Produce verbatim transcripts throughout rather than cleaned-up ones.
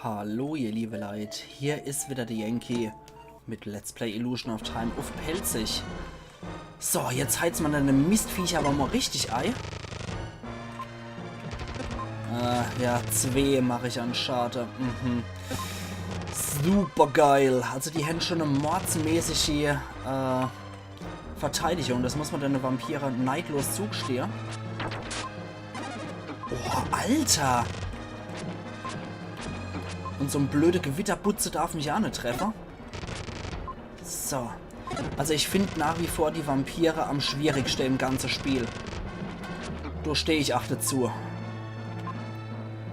Hallo ihr liebe Leit, hier is wieder de Yankee mit Let's Play Illusion of Time uff Pälzisch. So, jetzt heiz ma deine Mistviecher awwer mol richtig ei. Äh, ja, zwee mach ich an Schade. Mhm. Super geil. Also die hän schun e mordsmäßichi, äh, Verteidigung. Das muss ma deine Vampire neidlos zugestehe. Oh, Alter! Un so e blöde Gewitterbutze darf mich aa net treffe. So. Also ich find nach wie vor die Vampire am schwierigste im ganze Spiel. Do steh ich aa dezu.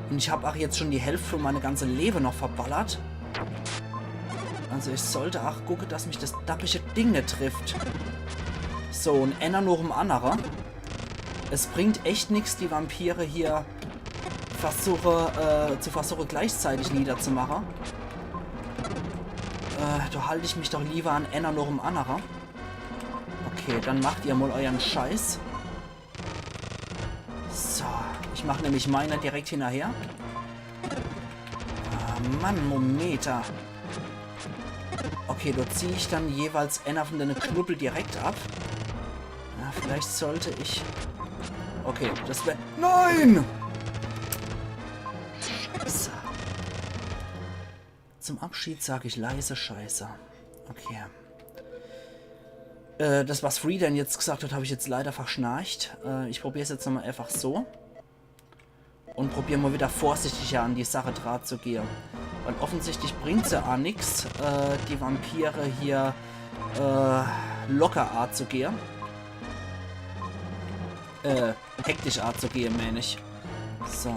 Un ich hab aa jetzt schun die Hälft vun meine ganze Lewe noch verballert. Also ich sollt aa gucke, dass mich das dappische Ding net trifft. So, un enner noch em annere. Es bringt echt nix, die Vampire hier versuche, äh, zu versuche, gleichzeitig niederzumache. Äh, do halt ich mich doch liewer an enner noch em annere. Okay, dann macht ihr mol eiern Scheiß. So, ich mach nämlich meiner direkt hinnerher. Ah, Mann, Mometa. Okay, do zieh ich dann jeweils enner vun deine Knubbel direkt ab. Ja, vielleicht sollt ich... Okay, das wär... Nein! Scheiße. Zum Abschied sag ich leise Scheiße. Okay. Äh, das, was Freedan jetzt gesagt hat, hab ich jetzt leider verschnarcht. Äh, ich probier's jetzt nochmol einfach so. Un probier mol wieder vorsichtiger an die Sache dra zu gehe. Weil offensichtlich bringt's jo aa nix, äh, die Vampire hier, äh, locker aazugehe. Äh, hektisch aazugehe, mään ich. So.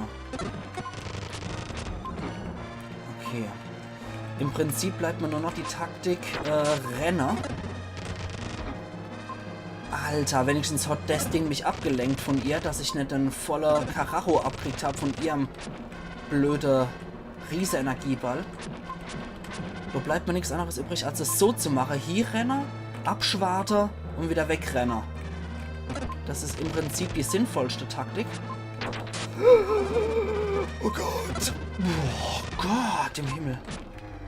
Okay. Im Prinzip bleibt ma nur noch die Taktik, äh, renne. Alter, wenigstens hat das Ding mich abgelenkt von ihr, dass ich net den volle Karacho abkriegt hab von ihrem blöde Riese-Energieball. Do bleibt ma nix anneres übrig, als es so zu mache. Hie renne, abschwarte un wieder wegrenne. Das is im Prinzip die sinnvollste Taktik. Oh Gott. Oh Gott im Himmel.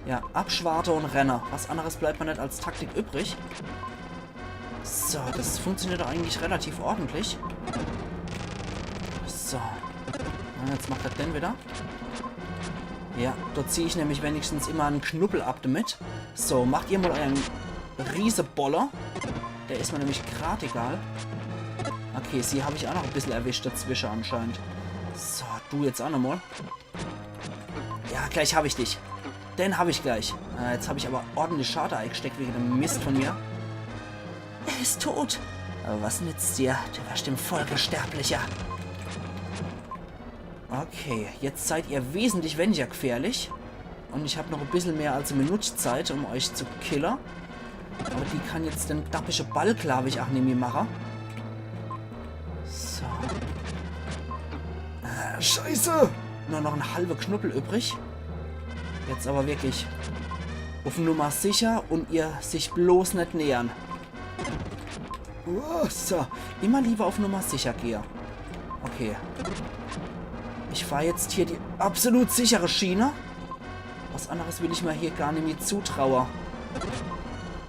Ja, abschwarte un renne. Was anneres bleibt ma net als Taktik übrig. So, das funktioniert doch eigentlich relativ ordentlich. So. Un jetzt macht er den wieder. Ja, do zieh ich nämlich wenigstens immer en Knubbel ab damit. So, macht ihr mol eiern Rieseboller. Der is ma nämlich grad egal. Okay, sie hab ich aa noch e bissel erwischt dazwische anscheinend. So, du jetzt aa nochmol. Ja, gleich hab ich dich. Den hab ich gleich. Ah, jetzt hab ich awwer ordentlich Schade eigesteckt wege dem Mist von mir. Er is tot. Awwer was nützt dir? Du werscht im Volke Sterblicher. Okay, jetzt seid ihr wesentlich weniger g'fährlich. Un ich hab noch e bissel mehr als e Minut Zeit, um euch zu kille. Awwer die kann jetzt den dappische Ball, glaab ich, aa nimmi mache. So. Äh, Scheiße! Nur noch en halwe Knubbel übrig. Jetzt awwer wirklich uff Nummer sicher un ihr sich bloß net nähern. Oh, so. Immer liewer uff Nummer sicher gehe. Okay. Ich fahr jetzt hier die absolut sichere Schiene. Was anneres will ich ma hier gar nimmi zutraue.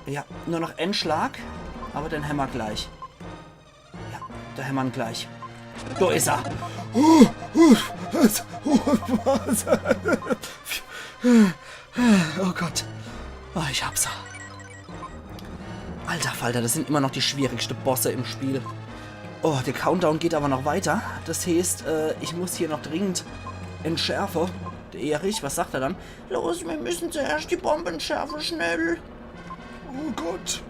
Ja, nur noch en Schlag. Awwer den hämmer gleich. Ja, do hämmer'n gleich. Do is er. Oh Gott. Oh, ich hab se. Alter Falter, das sin immer noch die schwierigste Bosse im Spiel. Oh, der Countdown geht awwer noch weiter. Das heeßt, äh, ich muss hier noch dringend entschärfe. Der Erich, was sagt er dann? Los, mir müssen zuerscht die Bombe entschärfe, schnell. Oh Gott.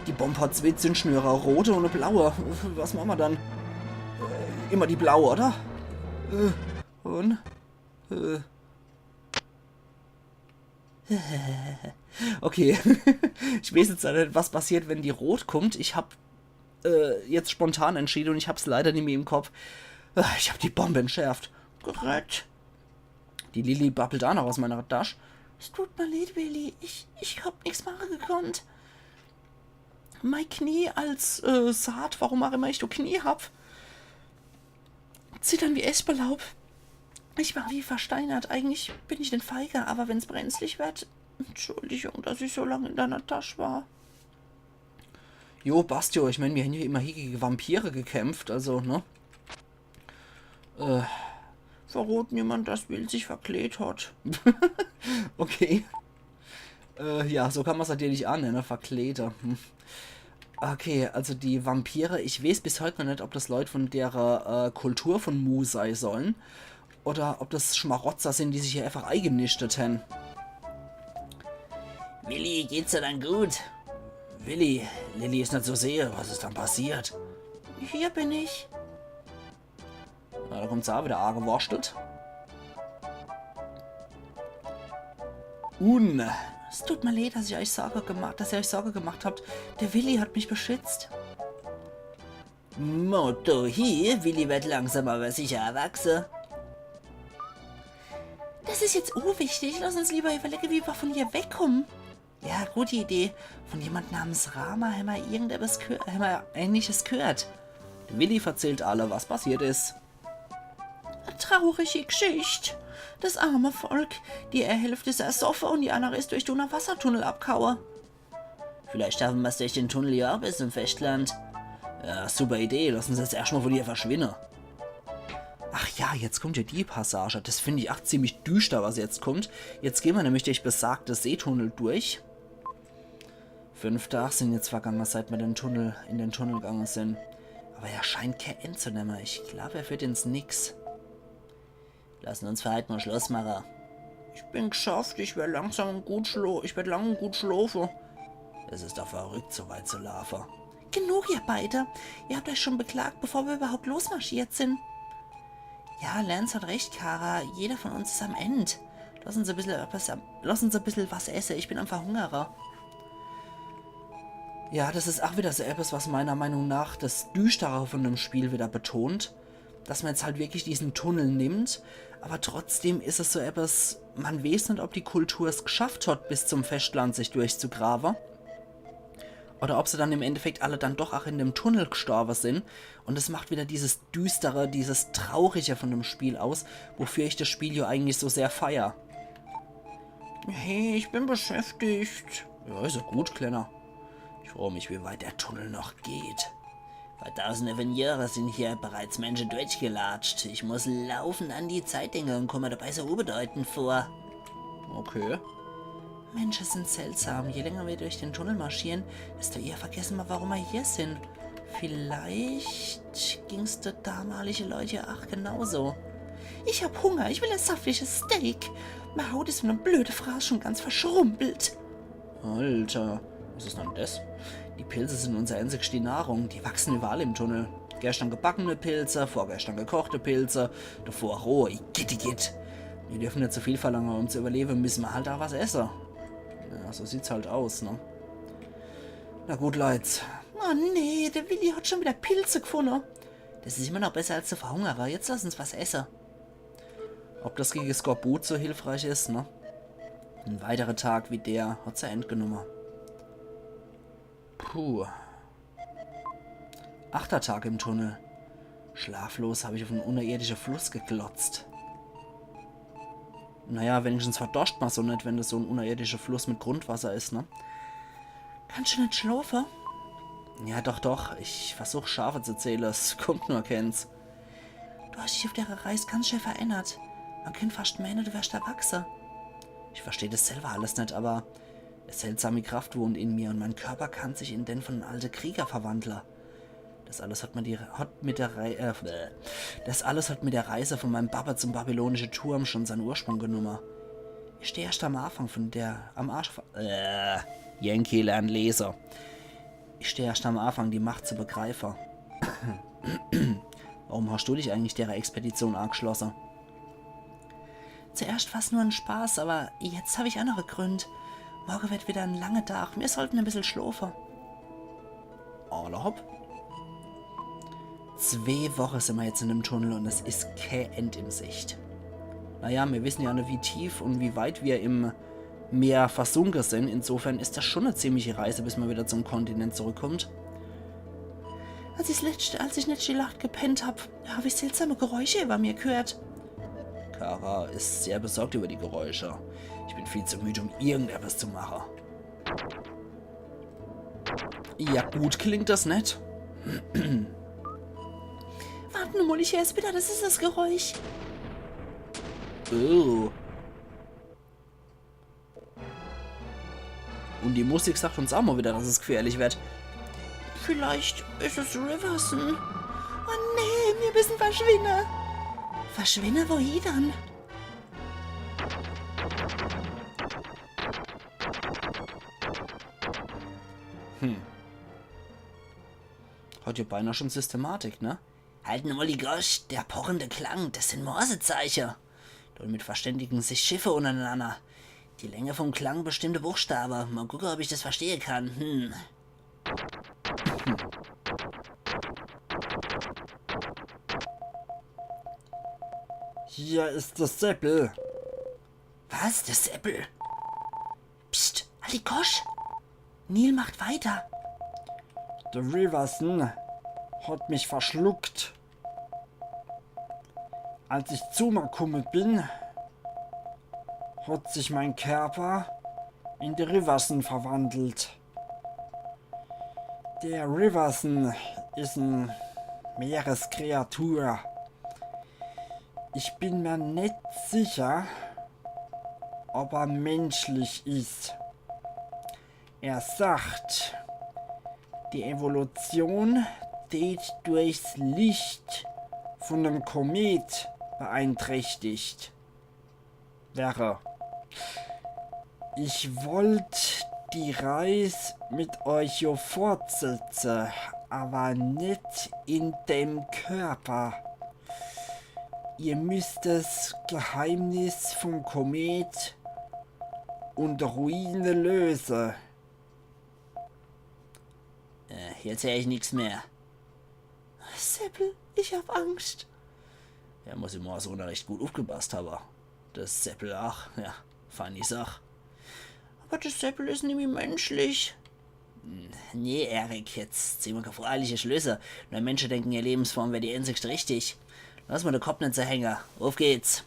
Die Bomb hat zwee Zündschnüre, e rote un e blaue. Was mache ma dann? Äh, immer die blaue, oder? Äh, un? Äh. Okay. Ich weeß jetzt net, was passiert, wenn die rot kummt. Ich hab, äh, jetzt spontan entschiede un ich hab's leider nimmi im Kopp. Ah, ich hab die Bombe entschärft. Gerett. Die Lilly babbelt aa noch aus meiner Tasch. Es tut mir leid, Willi. Ich, ich hab nix mache gekonnt. Mei Knie als, äh, Saat, warum aa immer ich do Knie hab, zittern wie Escherlaub. Ich war wie versteinert. Eigentlich bin ich net feige, aber wenn's brenzlig werd, Entschuldigung, dass ich so lang in deiner Tasch war. Jo, passt jo. Ich mein, mir hän jo immerhin gege Vampire gekämpft, also, ne? Äh, verrot niemand, dass Will sich verkleedt hat. Okay. Äh, ja, so kann man's natürlich aa nenne, Verkleeter. Hm. Okay, also die Vampire, ich weeß bis heut noch net, ob das Leut von dere äh, Kultur von Mu sei sollen oder ob das Schmarotzer sin, die sich hier einfach eigenischtet hän. Willi, geht's dir dann gut? Willi, Lilly is net zu sehe. Was is dann passiert? Hier bin ich. Na, da kommt se aa wieder aagewurschtelt. Un. Es tut mir leid, dass ich euch Sorge gemacht, dass ihr euch Sorge gemacht habt. Der Willi hat mich beschützt. Motto hi, Willi werd langsam aber sicher erwachse. Das is jetzt unwichtig. Lass uns lieber überlege, wie wir von hier wegkommen. Ja, gute Idee. Von jemand namens Rama hämmer irgendetwas gehö-, hämmer Ähnliches gehört. Willi verzählt alle, was passiert is. E traurige Geschicht. Das arme Volk. Die ee Hälft is ersoffe un die annere is durch de Unnerwassertunnel abgehaue. Vielleicht schaffe mer's durch den Tunnel ja aa bis zum Festland. Ja, super Idee. Lass uns jetzt erscht mal von hier verschwinne. Ach ja, jetzt kommt ja die Passage. Das find ich ach ziemlich düschter, was jetzt kommt. Jetzt gehn mer nämlich durch besagte Seetunnel durch. Fünf Tag sin jetzt vergange, seit mer den Tunnel, in den Tunnel gange sin. Aber er scheint kee End zu nemme. Ich glaub, er führt ins Nix. Lassen uns für heit mal Schluss mache. Ich bin geschafft, ich werd langsam gut schlo-, ich werd lang un gut schlofe. Es is doch verrückt, so weit zu laufe. Genug, ihr beide. Ihr habt euch schon beklagt, bevor wir überhaupt losmarschiert sin. Ja, Lance hat recht, Kara. Jeder von uns is am End. Lass uns e bissel was, lass uns e bissel was esse. Ich bin am Verhungere. Ja, das is ach wieder so etwas, was meiner Meinung nach das Düstere von dem Spiel wieder betont. Dass man jetzt halt wirklich diesen Tunnel nimmt, aber trotzdem is es so etwas, man weeß net, ob die Kultur es geschafft hat, bis zum Festland sich durchzugrabe. Oder ob se dann im Endeffekt alle dann doch ach in dem Tunnel gestorbe sin. Und es macht wieder dieses Düstere, dieses Traurige von dem Spiel aus, wofür ich das Spiel ja eigentlich so sehr feier. Hey, ich bin beschäftigt. Ja, is ja gut, Kleiner. Ich frage mich, wie weit der Tunnel noch geht. Vor tausende von Jahren sind hier bereits Menschen durchgelatscht. Ich muss laufend an die Zeit denken und komme dabei so unbedeutend vor. Okay. Menschen sind seltsam. Je länger wir durch den Tunnel marschieren, desto eher vergessen wir, warum wir hier sind. Vielleicht ging's den damaligen Leuten auch genauso. Ich hab Hunger, ich will ein saftiges Steak. Meine Haut ist von dem blöden Fraß schon ganz verschrumpelt. Alter, was is dann das? Die Pilze sind unsere einzigste Nahrung. Die wachsen überall im Tunnel. Gestern gebackene Pilze, vorgestern gekochte Pilze, davor rohe. Igitt, igitt. Wir dürfen nicht zu viel verlangen. Um zu überleben, müssen wir halt auch was essen. Ja, so sieht's halt aus, ne? Na gut, Leute. Oh nee, der Willi hat schon wieder Pilze gefunden. Das ist immer noch besser als zu verhungern. Jetzt lass uns was essen. Ob das gegen Skorbut so hilfreich ist, ne? Ein weiterer Tag wie der hat sein End genommen. Puh. Achter Tag im Tunnel. Schlaflos habe ich auf einen unterirdischen Fluss geglotzt. Naja, wenigstens verdorscht man so nicht, wenn das so ein unterirdischer Fluss mit Grundwasser ist, ne? Kannst du nicht schlafen? Ja, doch, doch. Ich versuch Schafe zu zählen. Es kommt nur keins. Du hast dich auf der Reise ganz schön verändert. Man könnte fast meinen, du wärst erwachsen. Ich verstehe das selber alles nicht, aber eine seltsame Kraft wohnt in mir und mein Körper kann sich in den von einem alten Krieger verwandeln. Das alles hat mir die, hat mit der Rei-, äh, das alles hat mit der Reise von meinem Papa zum babylonischen Turm schon seinen Ursprung genommen. Ich stehe erst am Anfang von der, am Arsch, äh, Yankee lernt lesen. Ich stehe erst am Anfang, die Macht zu begreifen. Warum hast du dich eigentlich der Expedition angeschlossen? Zuerst war's nur ein Spaß, aber jetzt habe ich andere Gründe. Morgen wird wieder ein langer Tag. Wir sollten ein bisschen schlafen. Alla hopp. Zwei Wochen sind wir jetzt in dem Tunnel und es ist kein End in Sicht. Naja, wir wissen ja nicht, wie tief und wie weit wir im Meer versunken sind. Insofern ist das schon eine ziemliche Reise, bis man wieder zum Kontinent zurückkommt. Als ich letzte, als ich letzte Nacht gepennt hab, hab ich seltsame Geräusche über mir gehört. Kara is sehr besorgt über die Geräusche. Ich bin viel zu müd, um irgendetwas zu mache. Ja, gut klingt das net. Wart nur mol, ich hör's wieder, das is das Geräusch. Oh. Und die Musik sagt uns auch mal wieder, dass es gefährlich wird. Vielleicht is es Riverson. Oh nee, mir müssen verschwinne. Verschwinne? Wohin dann? Hm. Hat ja beinahe schon Systematik, ne? Halt nur mol die Gosch, der pochende Klang, das sind Morsezeiche. Damit verständigen sich Schiffe untereinander. Die Länge vom Klang bestimmt de Buchstabe. Mal gucke, ob ich das verstehe kann. Hm. Hier is das Seppel. Was? Das Seppel? Psst, halt die Gosch. Neil macht weiter. Der Riverson hat mich verschluckt. Als ich zu mer kumme bin, hat sich mein Körper in de Riverson verwandelt. Der Riverson is en Meereskreatur. Ich bin mer net sicher, ob er menschlich is. Er sagt, die Evolution tät durchs Licht von dem Komet beeinträchtigt wäre. Ich wollt die Reis mit euch jo fortsetze, aber net in dem Körper. Ihr müsst das Geheimnis vom Komet und Ruine löse. Äh, jetzt hör ich nix mehr. Seppel, ich hab Angst. Ja, muss ich mal so recht gut aufgepasst haben. Das Seppel, ach, ja, feini Sach. Aber das Seppel is nimmi menschlich. Hm, nee, Erik, jetzt zieh mer gefährliche Schlüsse. Nur Menschen denken, ihr Lebensform wär die einzigste richtig. Lass mal den Kopf net so hängen. Auf geht's.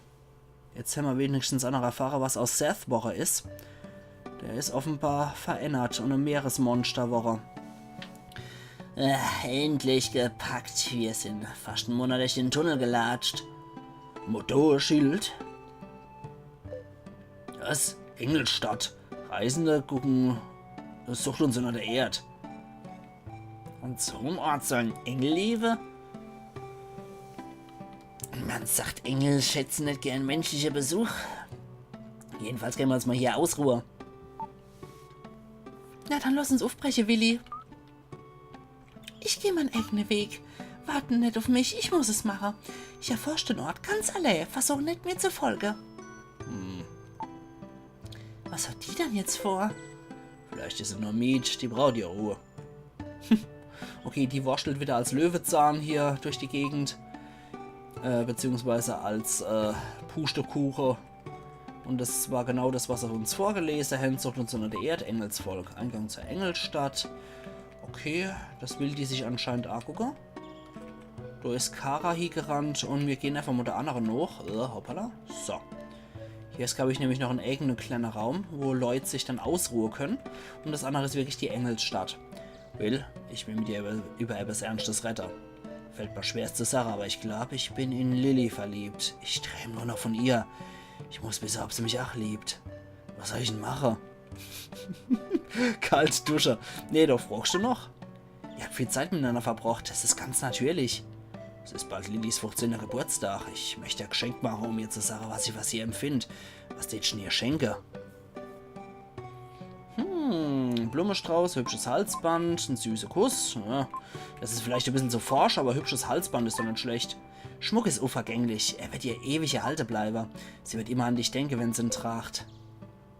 Jetzt hämmer wenigstens aa noch erfahre, was aus Seth worre is. Der is offenbar verändert und e Meeresmonster worre. Äh, endlich gepackt. Wir sind fast en Monat durch den Tunnel gelatscht. Motorschild? Was? Engelstadt. Reisende gucken, sucht uns unter der Erd. An so'm Ort sollen Engel lebe? Man sagt, Engel schätzen net gern menschliche Besuch. Jedenfalls gönne mer uns mal hier Ausruhe. Na, dann lass uns aufbreche, Willi. Ich geh mein eigene Weg. Warten net auf mich, ich muss es mache. Ich erforsch den Ort ganz allää. Versuch net, mir zu folge. Hm. Was hat die dann jetzt vor? Vielleicht is se nur mied, die braucht ihre Ruhe. Okay, die wurschtelt wieder als Löwezahn hier durch die Gegend. Äh, beziehungsweise als, äh, Pustekuche. Und das war genau das, was er uns vorgelese hat. Sucht uns unter der Erd, Engelsvolk. Eingang zur Engelstadt. Okay, das will die sich anscheinend aagucke. Do is Kara hiegerannt und mir gehen einfach mal der annere noch. Äh, hoppala. So. Hier is, glaub ich, nämlich noch en eigene kleine Raum, wo Leut sich dann ausruhe können. Und das annere is wirklich die Engelsstadt. Will, ich will mit dir über, über etwas Ernstes redde. Fällt mir schwer, es zu sagen, aber ich glaub, ich bin in Lilly verliebt. Ich träum nur noch von ihr. Ich muss wisse, ob sie mich ach liebt. Was soll ich denn mache? Kalt dusche. Nee, doch, fragst du noch? Ihr habt viel Zeit miteinander verbrocht, das is ganz natürlich. Es is bald Lillys fünfzehnter Geburtstag. Ich möchte ihr e Geschenk mache, um ihr zu sagen, was ich für sie empfind. Was tät ich denn ihr schenke? Hm, Blumestrauß, hübsches Halsband, en süßer Kuss. Ja, das is vielleicht e bissel zu forsch, aber hübsches Halsband is doch net schlecht. Schmuck is unvergänglich, er wird ihr ewig erhalte bleibe. Sie wird immer an dich denke, wenn sie en tracht.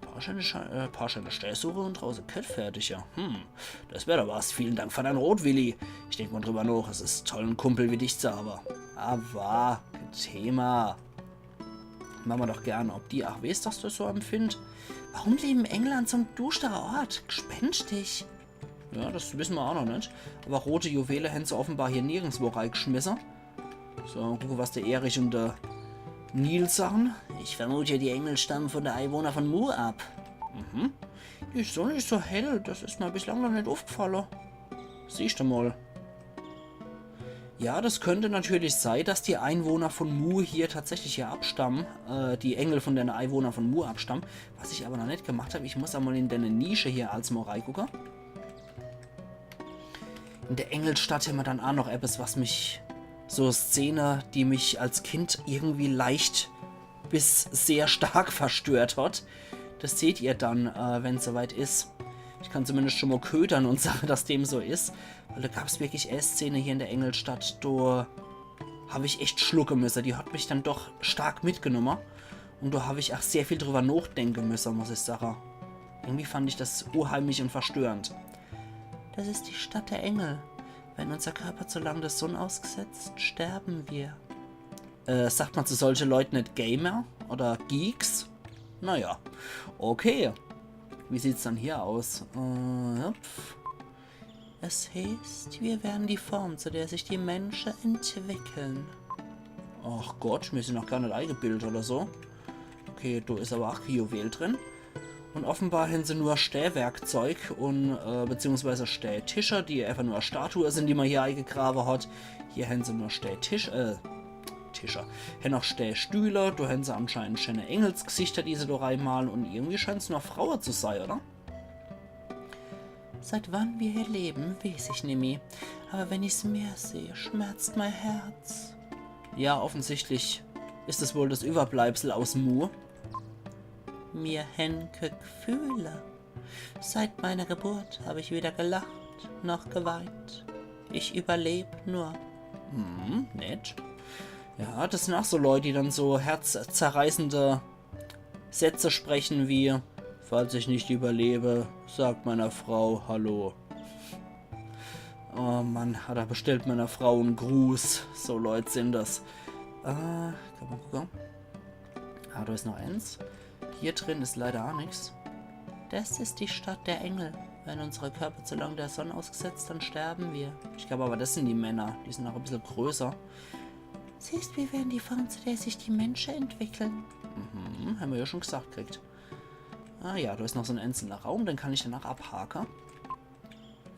Paar schöne, Sche äh, paar schöne Stesuhre und drauße Kett fertig, ja. Hm, das wär doch was. Vielen Dank für dein Rot, Willi. Ich denk mal drüber noch, es is toll, en Kumpel wie dich zu habe. Aber, Thema. Mache mer doch gern, ob die ach weeß, dass das so empfind. Warum leben Engel an so'm duschtere Ort? Gespenstisch. Ja, das wisse mer ach noch net. Aber rote Juwele hän se offenbar hier nirgendswo reigeschmisse. So, gucke, was der Erich und der Nilsarn? Ich vermute, die Engel stammen von der Einwohner von Mu ab. Mhm. Die Sonne is so hell, das is mir bislang noch net uffgfalle. Siehscht du mol. Ja, das könnte natürlich sei, dass die Einwohner von Mu hier tatsächlich hier abstammen, äh, die Engel von den Einwohnern von Mu abstammen. Was ich aber noch net gemacht hab, ich muss emol in dene Nische hier als mol reigucke. In der Engelstadt hämmer dann aa noch etwas, was mich, so Szene, die mich als Kind irgendwie leicht bis sehr stark verstört hat. Das seht ihr dann, äh, wenn's soweit is. Ich kann zumindest schon mol ködern und sage, dass dem so is. Weil da gab's wirklich e Szene hier in der Engelstadt, da hab ich echt schlucke müsse. Die hat mich dann doch stark mitgenumme. Und da hab ich auch sehr viel drüber nachdenke müsse, muss ich sage. Irgendwie fand ich das unheimlich und verstörend. Das ist die Stadt der Engel. Wenn unser Körper zu lang der Sonne ausgesetzt, sterben wir. Äh, sagt man zu solche Leute net Gamer oder Geeks? Naja, okay. Wie sieht's dann hier aus? Äh, hüpf. Es heißt, wir werden die Form, zu der sich die Menschen entwickeln. Ach Gott, mir sin noch gar net eigebildet oder so. Okay, da is aber auch Juwel drin. Und offenbar hän se nur Stäwerkzeug und, äh, beziehungsweise Stätischer, die einfach nur Statue sin, die man hier eigegrabe hat. Hier hän se nur Stätisch, äh, Tischer. Hän noch Stästühle, da hän se anscheinend schöne Engelsgesichter, die se da reinmalen. Und irgendwie scheint's nur Fraue zu sei, oder? Seit wann wir hier leben, weiß ich nimmi. Aber wenn ich's Meer sehe, schmerzt mein Herz. Ja, offensichtlich is es wohl das Überbleibsel aus Mu. Mir hän kä Gefühle. Seit meiner Geburt hab ich weder gelacht noch geweint. Ich überleb nur. Hm, nett. Ja, das sin auch so Leute, die dann so herzzerreißende Sätze sprechen wie: „Falls ich nicht überlebe, sagt meiner Frau Hallo.“ Oh Mann, oder bestellt meiner Frau en Gruß. So Leute sin das. Äh, kann man gucken. Ah, da is noch eins. Hier drin is leider auch nix. Das ist die Stadt der Engel. Wenn unsere Körper zu lang der Sonne ausgesetzt, dann sterben wir. Ich glaub aber, das sin die Männer. Die sin auch e bissel größer. Siehst, wir werden die Form, zu der sich die Menschen entwickeln. Mhm, hämmer ja schon gesagt kriegt. Ah ja, da is noch so en einzelner Raum, den kann ich danach abhake.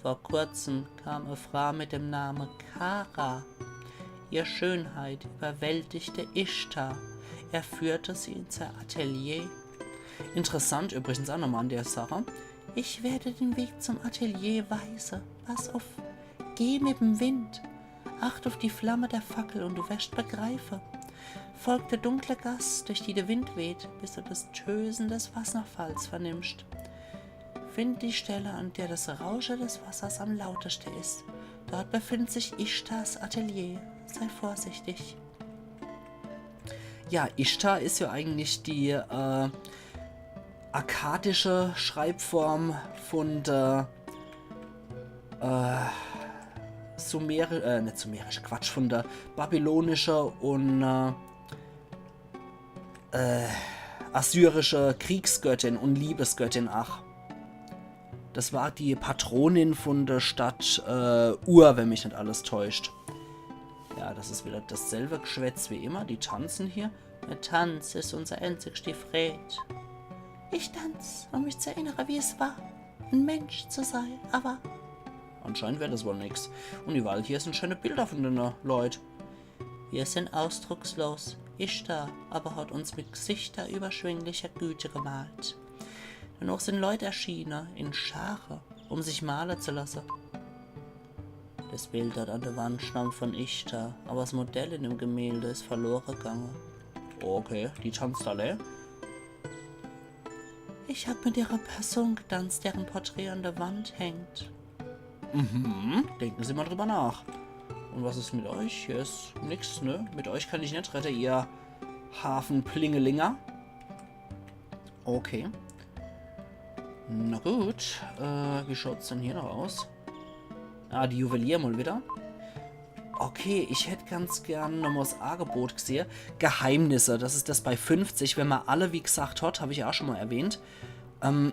Vor kurzem kam e Frau mit dem Namen Kara. Ihre Schönheit überwältigte Ishtar. Er führte sie in sein Atelier. Interessant übrigens auch nochmal an der Sache. Ich werde den Weg zum Atelier weisen. Pass auf. Geh mit dem Wind. Acht auf die Flamme der Fackel und du wirst begreifen. Folg der dunklen Gasse, durch die der Wind weht, bis du das Tösen des Wasserfalls vernimmst. Find die Stelle, an der das Rauschen des Wassers am lautesten ist. Dort befindet sich Ishtars Atelier. Sei vorsichtig. Ja, Ishtar is ja eigentlich die, äh, akkadische Schreibform von der, äh, Sumeri-, äh, net sumerische, Quatsch, von der babylonische und, äh, äh, assyrische Kriegsgöttin und Liebesgöttin, ach. Das war die Patronin von der Stadt, äh, Ur, wenn mich net alles täuscht. Ja, das is wieder dasselbe Geschwätz wie immer. Die tanzen hier. Der Tanz ist unser einzigste Freud. Ich tanz, um mich zu erinnern, wie es war, ein Mensch zu sein, aber anscheinend wär das wohl nix. Und überall hier sin schöne Bilder von den, äh, Leut. Wir sind ausdruckslos. Ishtar aber hat uns mit Gesichter überschwinglicher Güte gemalt. Danach sind Leute erschienen, in Scharen, um sich malen zu lassen. Das Bild dort an der Wand stammt von Ishtar, aber das Modell in dem Gemälde ist verloren gegangen. Okay, die tanzt alle. Ich hab mit ihrer Person getanzt, deren Porträt an der Wand hängt. Mhm, denken Sie mal drüber nach. Und was ist mit euch? Hier ist nix, ne? Mit euch kann ich net rede, ihr Hafenplingelinger. Okay. Na gut, äh, wie schaut's denn hier noch aus? Ah, die Juwelier mal wieder. Okay, ich hätt ganz gern nochmal das Angebot gesehen. Geheimnisse, das ist das bei fünfzig, wenn man alle, wie gesagt, hat, hab ich ja auch schon mal erwähnt. Ähm,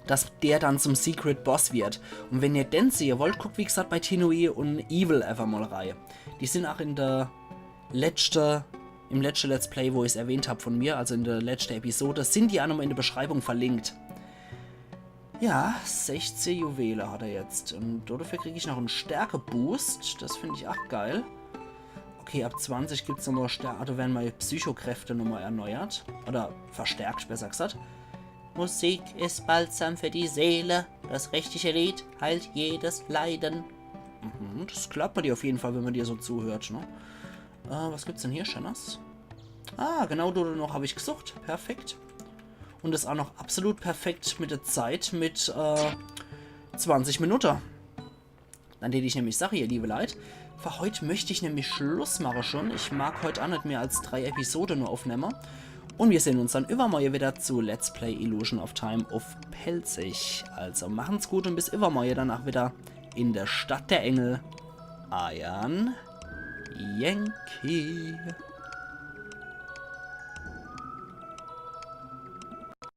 dass der dann zum Secret Boss wird. Und wenn ihr den sehen wollt, guckt, wie gesagt, bei Tinui und Evil einfach mal rein. Die sind auch in der letzte, im letschte Let's Play, wo ich's erwähnt hab von mir, also in de letschte Episode, sin die aa nochmol in de Beschreibung verlinkt. Ja, sechzeh Juwele hat er jetzt. Un dodefür krieg ich noch en Stärke-Boost. Das find ich aa geil. Okay, ab zwanzig gibt's nochmol Stärke, do werre mei Psychokräfte nochmol erneuert. Oder verstärkt, besser gesagt. Musik ist Balsam für die Seele. Das richtige Lied heilt jedes Leiden. Mhm, das klappt bei dir auf jeden Fall, wenn man dir so zuhört, ne? Äh, was gibt's denn hier Schönes? Ah, genau do noch hab ich gesucht. Perfekt. Un is aa noch absolut perfekt mit de Zeit, mit äh, zwanzig Minute. Dann tät ich nämlich sache, ihr liebe Leit, für heut möcht ich nämlich Schluss mache schon. Ich mag heut aa net mehr als drei Episode nur aufnemme. Un mir sehn uns dann iwwermorje wieder zu Let's Play Illusion of Time uff Pälzisch. Also machen's gut un bis iwwermorje dann aa wieder in de Stadt der Engel. Eiern Yankee.